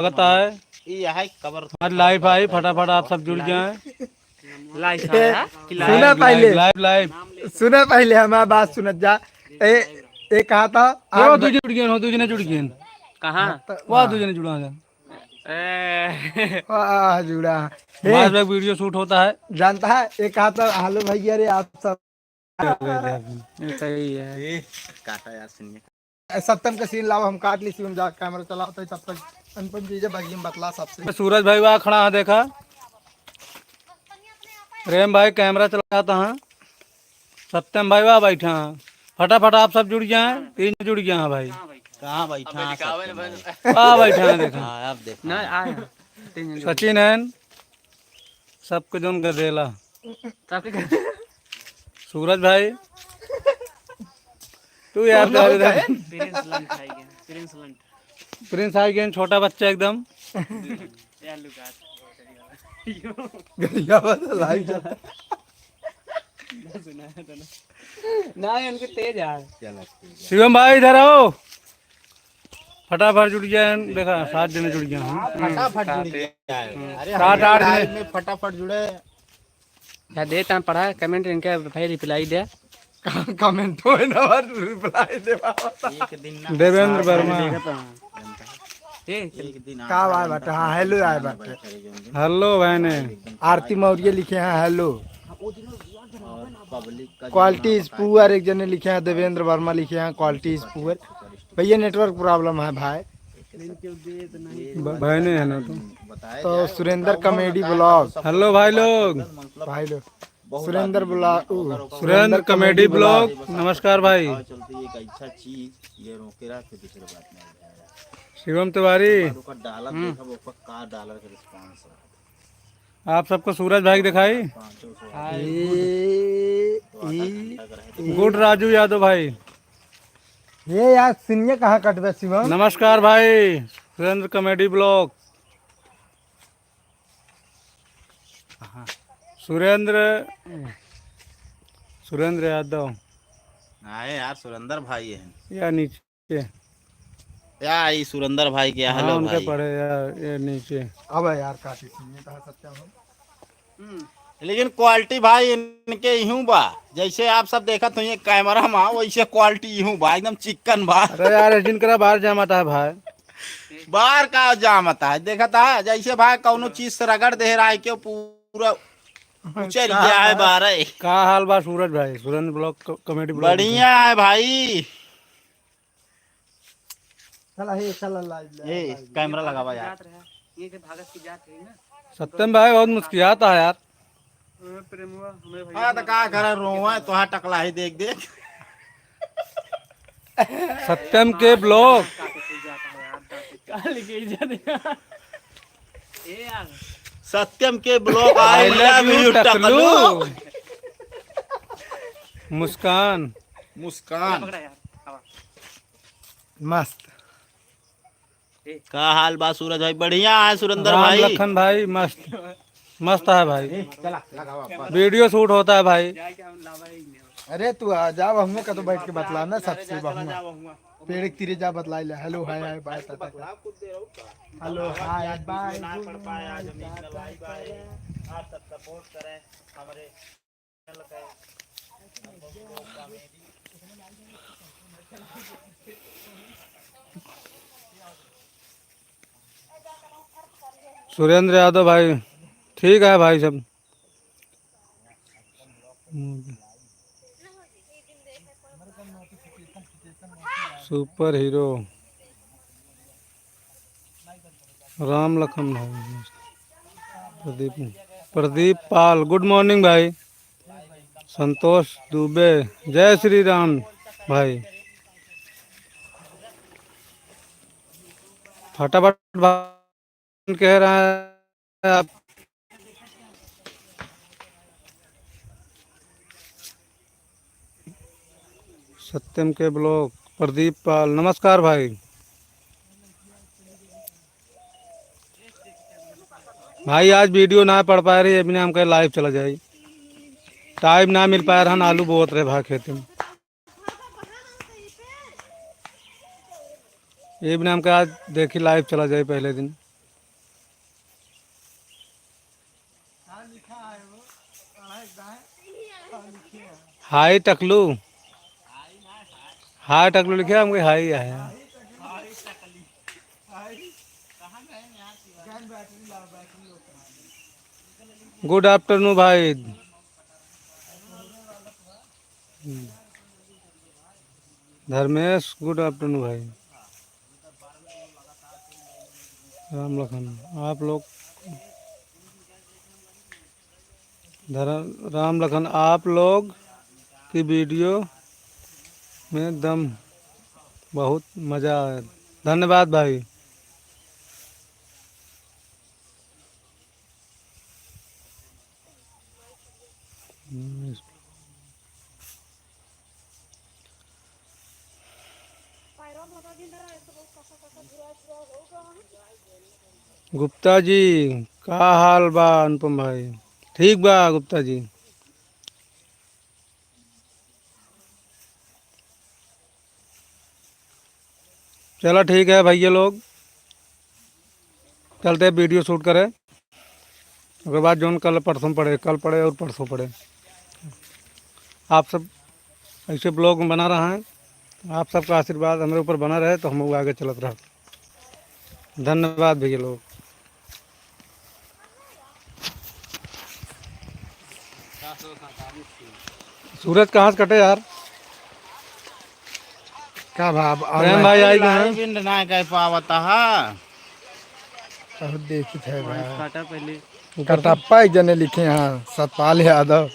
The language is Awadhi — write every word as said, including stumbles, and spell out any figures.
स्वागत है। ये है कवर हमारे लाइव आई, फटाफट आप सब जुड़ जाएं। लाइव आया कि सुना लाइव? पहले। लाइव, लाइव। सुना पहले, हमार बात सुनत जा। ए, ए कहा था, हो, आप दू जने जुड़ गए, हो, दू जने जुड़ गए। कहाँ? वाह, दू जने जुड़ा है। ए। वाह, जुड़ा। हमारे ए। पास वीडियो शूट होता है। जानता है, एक कहा था, "हेलो भैया रे, आप सब।" सही है। ए, काटा यार, सुनिए। ए, सत्यम का सीन लाओ, हम काट ली, हम जा कैमरा चलाओ, तो तब तक अनुपम जी जे बगियम बतला सबसे। सूरज भाई वहाँ खड़ा है, देखा। प्रेम भाई कैमरा चलाता है। सत्यम भाई वहाँ बैठा है। फटाफट आप सब जुड़ जाए, तीन जुड़ गया है भाई। कहाँ बैठा है सत्यम भाई? वहाँ बैठा है, देखा। हाँ, अब देखा। ना, आए हैं। तीन जन जुड़ सचिन है, सबके जोन गदेला। सबके सूरज भाई, तू यार, कौन तू यार। प्रिंस लंट आ गया, प्रिंस लंट। प्रिंस आ गया, छोटा बच्चा एकदम। यार, लुका। गरिया बस लाइव चलता। ना सुना है तो ना। ना, उनके तेज आ। शिवम भाई, इधर आओ। फटाफट जुड़ गया है, देखा, सात जने जुड़ गया है। फटाफट जुड़ गया है। अरे, सात, हम आठ लाइव जने। में फटाफट जुड़े। या दे ता पढ़ा, कमेंट इनके भाई रिप्लाई दे। कमेंट होए ना, बस रिप्लाई दे बाबा। एक दिन ना देवेंद्र वर्मा। देखा तो हाँ। ए, एक दिन का आवाज बता? हाँ, हेलो आए बाटे। हेलो बहने। आरती मौर्य लिखे हैं हेलो। और पब्लिक का क्वालिटी इज पुअर, एक जने लिखे हैं, देवेंद्र वर्मा लिखे हैं, क्वालिटी इज पुअर। भैया, नेटवर्क प्रॉब्लम है भाई। ब-, भाई नहीं है ना तो। तो सुरेंद्र कॉमेडी ब्लॉग। हेलो भाई लोग। भाई लोग। सुरेंद्र ब्लॉग, उ, सुरेंद्र कॉमेडी ब्लॉग, नमस्कार भाई। चलती एक अच्छा चीज, ये रोके रहा, फिर दूसरे बात नहीं। शिवम तिवारी। डॉलर हम्म। देखा, वो पक्का डॉलर के रिस्पॉन्स है। आप सबको सूरज भाई दिखाई। हाय। ए, ई, गुड राजू यादव भाई। ये यार, सिनिया कहाँ कटबे शिवम? नमस्कार भाई, सुरेंद्र कॉमेडी ब्लॉग। हाँ। सुरेंद्र, सुरेंद्र यादव। आए यार, सुरेंद्र भाई है। या नीचे। या, ई सुरेंद्र भाई के, हाँ, हेलो उनके भाई। पढ़े यार, ये नीचे। अब यार, काटी सुनिए, कहा सत्या हो। हम्म। लेकिन क्वालिटी भाई इनके यूं बा, जैसे आप सब देखत हो ये कैमरा में, वैसे क्वालिटी यूं बा, एकदम चिकन बा। अरे यार, जिनकरा बाहर जामत है भाई। बाहर का जामत है, देखत है, जैसे भाई कौनो चीज से रगड़ दे रहा है, क्यों पूरा उचल गया है बाहर। का हाल बा सूरज भाई, सुरेंद्र ब्लॉग क-, कॉमेडी ब्लॉग? बढ़िया है भाई। चला, हे, चला, लाइव, लाइव, ए, लाइव। कैमरा लगावा यार। जात रहा, ये के भागत की जात रही ना। सत्यम भाई बहुत मुस्कियात है यार। अरे प्रेमुआ, हमरे भैया हाँ, तो का करे, रोवा, तोहार टकला ही देख, देख। सत्यम के ब्लॉग। काल के इज्जत। ए यार। सत्यम के ब्लॉग, I I love love you, you, टकलू। टकलू। मुस्कान। मुस्कान। पकड़ा यार, आवा। मस्त। का हाल बा सूरज भाई? बढ़िया है सुरेंद्र राम भाई। लखन भाई मस्त, मस्त है भाई। चला, लगावा, बस। वीडियो शूट होता है भाई। अरे तू आ जा, हमने का तो बैठ के बतला ना सबसे, बहुआ। पेड़ के तीरे जा बतला ले। हेलो, हाय, हाय, बाय, टाटा। हेलो, हाय, बाय। आप सब सपोर्ट करें हमारे सुरेंद्र यादव भाई, ठीक है भाई सब। सुपर हीरो राम लखन भाई, प्रदीप, प्रदीप पाल, गुड मॉर्निंग भाई। संतोष दुबे, जय श्री राम भाई। फटाफट भाई कह रहा है आप। सत्यम के ब्लॉग, प्रदीप पाल, नमस्कार भाई। भाई आज वीडियो ना पड़ पाए रही, अभी ना हमका लाइव चला जाए, टाइम ना मिल पाए रहन, आलू बोत रहे भाई खेते में। ये भी नाम का आज देखी लाइव चला जाए पहले दिन। हाय टकलू, हाय टकलू लिखे, हमके हाय आया। गुड आफ्टरनून भाई। धर्मेश, गुड आफ्टरनून भाई। राम लखन, आप लोग, धर्म, राम लखन, आप लोग की वीडियो में दम, बहुत मज़ा आया। धन्यवाद भाई। गुप्ता जी, का हाल बा अनुपम भाई? ठीक बा गुप्ता जी। चला ठीक है भैया लोग, चलते हैं वीडियो शूट करें, ओकर बाद जौन कल परसों पड़े, कल पड़े और परसों पड़े। आप सब ऐसे ब्लॉग में बना रहा है, आप सबका आशीर्वाद हमरे ऊपर बना रहे तो हम लोग आगे चलत रह। धन्यवाद भैया लोग। सूरज कहाँ से कटे यार? का भाव? प्रेम भाई आई कहाँ? लाइव इंड ना कर पावत हा। बहुत देखित है भाई। काटा पहले। कटप्पा एक जने लिखे हैं, सतपाल यादव।